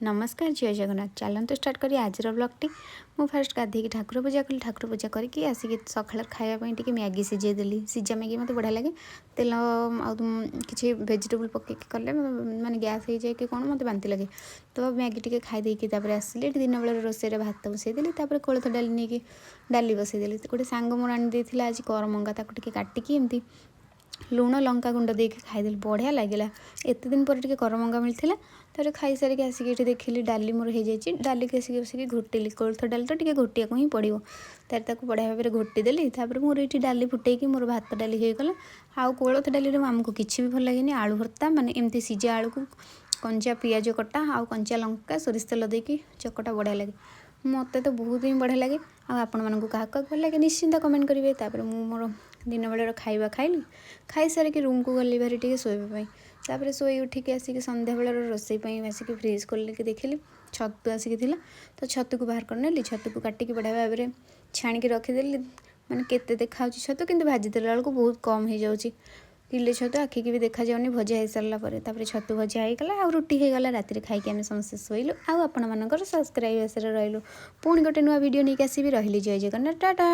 ନମସ୍କାର, ଜୟ ଜଗନ୍ନାଥ। ଚାଲନ୍ତୁ ଷ୍ଟାର୍ଟ କରି ଆଜିର ବ୍ଲଗ୍ଟି। ମୁଁ ଫାଷ୍ଟ ଗାଧେଇକି ଠାକୁର ପୂଜା କଲି। ଠାକୁର ପୂଜା କରିକି ଆସିକି ସକାଳ ଖାଇବା ପାଇଁ ଟିକେ ମ୍ୟାଗି ସିଝେଇ ଦେଲି। ସିଝା ମ୍ୟାଗି ମୋତେ ବଢ଼ିଆ ଲାଗେ। ତେଲ ଆଉ କିଛି ଭେଜିଟେବୁଲ୍ ପକେଇକି କଲେ ମାନେ ଗ୍ୟାସ୍ ହେଇଯାଏ କି କ'ଣ, ମୋତେ ବାନ୍ତି ଲାଗେ। ତ ମ୍ୟାଗି ଟିକେ ଖାଇ ଦେଇକି ତାପରେ ଆସିଲି ଏଠି। ଦିନବେଳର ରୋଷେଇରେ ଭାତ ବସେଇଦେଲି, ତାପରେ କୋଳଥ ଡାଲି ନେଇକି ଡାଲି ବସେଇଦେଲି। ଗୋଟେ ସାଙ୍ଗ ମୋର ଆଣି ଦେଇଥିଲା ଆଜି କରମଙ୍ଗା, ତାକୁ ଟିକେ କାଟିକି ଏମିତି ଲୁଣ ଲଙ୍କା ଗୁଣ୍ଡ ଦେଇକି ଖାଇଦେଲି, ବଢ଼ିଆ ଲାଗିଲା। ଏତେ ଦିନ ପରେ ଟିକେ କରମଙ୍ଗା ମିଳିଥିଲା। ତାପରେ ଖାଇସାରିକି ଆସିକି ଏଠି ଦେଖିଲି ଡାଲି ମୋର ହେଇଯାଇଛି। ଡାଲିକି ଆସିକି ବସିକି ଘୋଟିଲି। କୋଳଥ ଡାଲି ତ ଟିକେ ଘୋଟିବାକୁ ହିଁ ପଡ଼ିବ। ତାପରେ ତାକୁ ବଢ଼ିଆ ଭାବରେ ଘୋଟିଦେଲି। ତାପରେ ମୋର ଏଇଠି ଡାଲି ଫୁଟେଇକି ମୋର ଭାତ ଡାଲି ହେଇଗଲା। ଆଉ କୋଳଥ ଡାଲିରେ ଆମକୁ କିଛି ବି ଭଲ ଲାଗେନି। ଆଳୁ ଭର୍ତ୍ତା, ମାନେ ଏମିତି ସିଝା ଆଳୁକୁ କଞ୍ଚା ପିଆଜ କଟା ଆଉ କଞ୍ଚା ଲଙ୍କା, ସୋରିଷ ତେଲ ଦେଇକି ଚକଟା ବଢ଼ିଆ ଲାଗେ। ମୋତେ ତ ବହୁତ ହିଁ ବଢ଼ିଆ ଲାଗେ। ଆଉ ଆପଣମାନଙ୍କୁ କାହାକୁ କାହାକୁ ଭଲ ଲାଗେ, ନିଶ୍ଚିନ୍ତ କମେଣ୍ଟ କରିବେ। ତାପରେ ମୁଁ ମୋର ଦିନବେଳର ଖାଇବା ଖାଇଲି। ଖାଇସାରିକି ରୁମ୍କୁ ଗଲି ଭାରି ଟିକେ ଶୋଇବା ପାଇଁ। ତାପରେ ଶୋଇ ଉଠିକି ଆସିକି ସନ୍ଧ୍ୟାବେଳର ରୋଷେଇ ପାଇଁ ଆସିକି ଫ୍ରିଜ୍ ଖୋଲିକି ଦେଖିଲି ଛତୁ ଆସିକି ଥିଲା। ତ ଛତୁକୁ ବାହାର କରିନେଲି। ଛତୁକୁ କାଟିକି ବଢ଼ିଆ ଭାବରେ ଛାଣିକି ରଖିଦେଲି। ମାନେ କେତେ ଦେଖାହେଉଛି ଛତୁ, କିନ୍ତୁ ଭାଜି ଦେଲା ବେଳକୁ ବହୁତ କମ୍ ହେଇଯାଉଛି। କିଲେ ଛତୁ ଆଖିକି ବି ଦେଖାଯାଉନି ଭଜା ହେଇସାରିଲା ପରେ। ତାପରେ ଛତୁ ଭଜା ହେଇଗଲା ଆଉ ରୁଟି ହେଇଗଲା। ରାତିରେ ଖାଇକି ଆମେ ସମସ୍ତେ ଶୋଇଲୁ ଆଉ ଆପଣମାନଙ୍କର ସବସ୍କ୍ରାଇବ୍ ଆଶାରେ ରହିଲୁ। ପୁଣି ଗୋଟେ ନୂଆ ଭିଡ଼ିଓ ନେଇକି ଆସିବି। ରହିଲି, ଜୟ ଜଗନ୍ନାଥ, ଟାଟା।